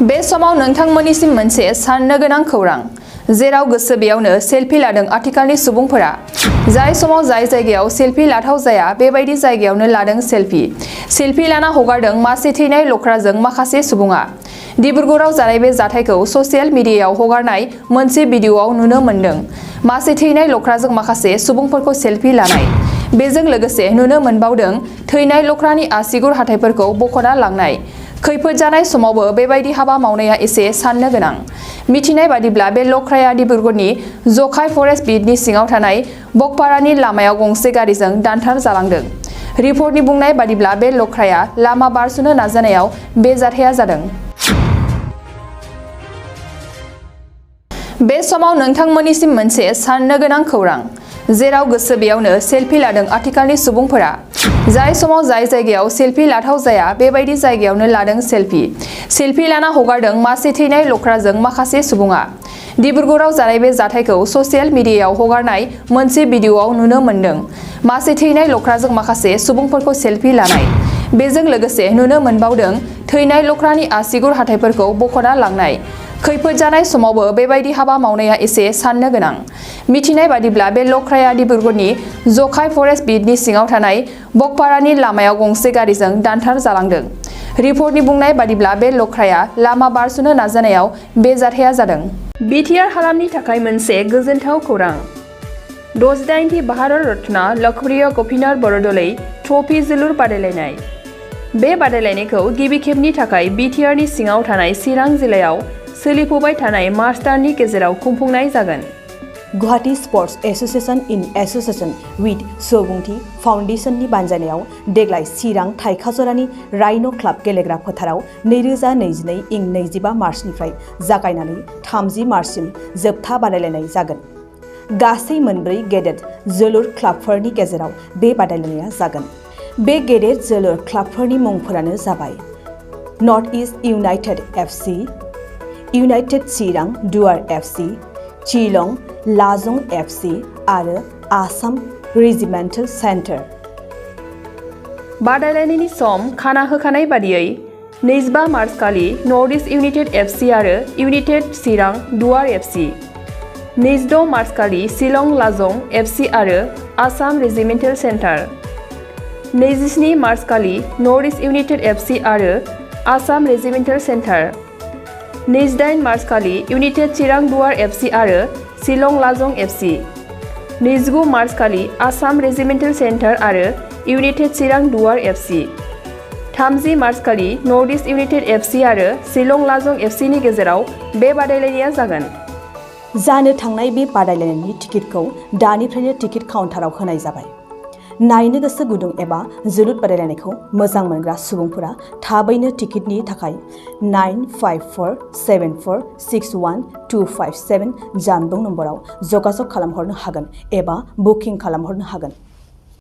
बे समाव नोंथांमोननिसिम मोनसे साननो गोनां खौरां जेराव गोसो बेयावनो सेल्फी लादों आथिखालनि सुबुंफोरा जाय समाव जाय जायगायाव सेल्फी लाथाव जाया बेबायदि जायगायावनो लादों सेल्फी लाना हगारदों मासे थैनाय लख्राजों माखासे सुबुङा डिब्रुगड़आव जानाय बे जाथायखौ ससियेल मिडियायाव हगारनाय मोनसे भिडिअआव नुनो मोन्दों मासे थैनाय लख्राजों माखासे सुबुंफोरखौ सेल्फी लानाय बेजों लोगोसे नुनो मोनबावदों थैनाय लख्रानि आसिगुर हाथाइफोरखौ बख'ना लांनाय खैफोद जानाय समावबो बेबायदि हाबा मावनाया एसे साननो गोनां मिथिनाय बादिब्ला बे लख्राया डिब्रुगड़नि जखाय फरेस्ट बिटनि सिङाव थानाय बकपारानि लामायाव गंसे गारिजों दानथार जालांदों रिपर्टनि बुंनाय बादिब्ला बे लख्राया लामा बारस'नो नाजानायाव बे जाथाया जादों बे समाव नोंथांमोननिसिम मोनसे साननो गोनां खौरां जेराव गोसो बेयावनो सेल्फी लादों आथिखालनि सुबुंफोरा जाय समाव जाय जायगायाव सेल्फी लाथाव जाया बेबायदि जायगायावनो लादों सेल्फी लाना हगारदों मासे थैनाय लख्राजों माखासे सुबुङा डिब्रुगड़आव जानाय बे जाथायखौ ससियेल मिडियायाव हगारनाय मोनसे भिडिअआव नुनो मोन्दों मासे थैनाय लख्राजों माखासे सुबुंफोरखौ सेल्फी लानाय बेजों लोगोसे नुनो मोनबावदों थैनाय लख्रानि आसिगुर हाथाइफोरखौ बख'ना लांनाय खैफोद जानाय समावबो बेबायदि हाबा मावनाया एसे साननो गोनां मिथिनाय बादिब्ला बे लख्राया डिब्रुगड़नि जखाय फरेस्ट बिटनि सिङाव थानाय बकपारानि लामायाव गंसे गारिजों दानथार जालांदों रिपर्टनि बुंनाय बादिब्ला बे लख्राया लामा बारस'नो नाजानायाव बे जाथाया जादों बिटिआर हालामनि थाखाय मोनसे गोजोनथाव खौरां 68थि भारत रत्न लोकप्रिय गपिनाथ बरदलै ट्रफी जोलुर बादायलायनाय बे बादायलायनायखौ गिबि खेबनि थाखाय बिटिआरनि सिङाव थानाय चिरां जिल्लायाव सोलिफुबाय थानाय मार्च दाननि गेजेराव खुंफुंनाय जागोन Guwahati sports association in association with Subungthi फाउन्डेशननि बानजायनायाव देग्लाय चिरां थाइखाजरानि राइन' क्लाब गेलेग्रा फोथाराव 2022 इं 25 मार्चनिफ्राय जागायनानै 30 मार्चसिम जोबथा बादायलायनाय जागोन गासै मोनब्रै गेदेर जोलुर क्लाबफोरनि गेजेराव बे बादायलायनाया जागोन बे गेदेर जोलुर क्लाबफोरनि मुंफोरानो जाबाय north east united FC united Chirang Duar FC चिलं लाजं FC आरो आसाम रेजिमेन्टेल सेन्टार बादायलायनायनि सम खाना होखानाय बादियै 25 मार्च खालि नर्थ इस्ट इउनाइटेड एफसि आरो United Chirang Duar FC 26 March खालि शिलं लाजं एफसि आरो आसाम रेजिमेन्टेल सेन्टार 27 मार्च खालि नर्थ इस्ट इउनाइटेड एफसि आरो आसाम रेजिमेन्टेल सेन्टार 28 मार्च खालि इउनाइटेड चिरां दुवार एफसि आरो शिलं लाजं एफसि 29 मार्च खालि आसाम रेजिमेन्टेल सेन्टार आरो United Chirang Duar FC 30 March खालि नर्थ इस्ट इउनाइटेड एफसि आरो शिलं लाजं एफसिनि गेजेराव बे बादायलायनाया जागोन जानो थांनाय बे बादायलायनायनि टिकेटखौ दानिफ्रायनो टिकेट काउन्टाराव होनाय जाबाय नायनो गोसो गुदुं एबा जोलुर बादायलायनायखौ मोजां मोनग्रा सुबुंफोरा थाबैनो टिकेटनि थाखाय 9547461257 जानबुं नम्बराव जगाजग खालामहरनो हागोन एबा बुकिं खालामहरनो हागोन।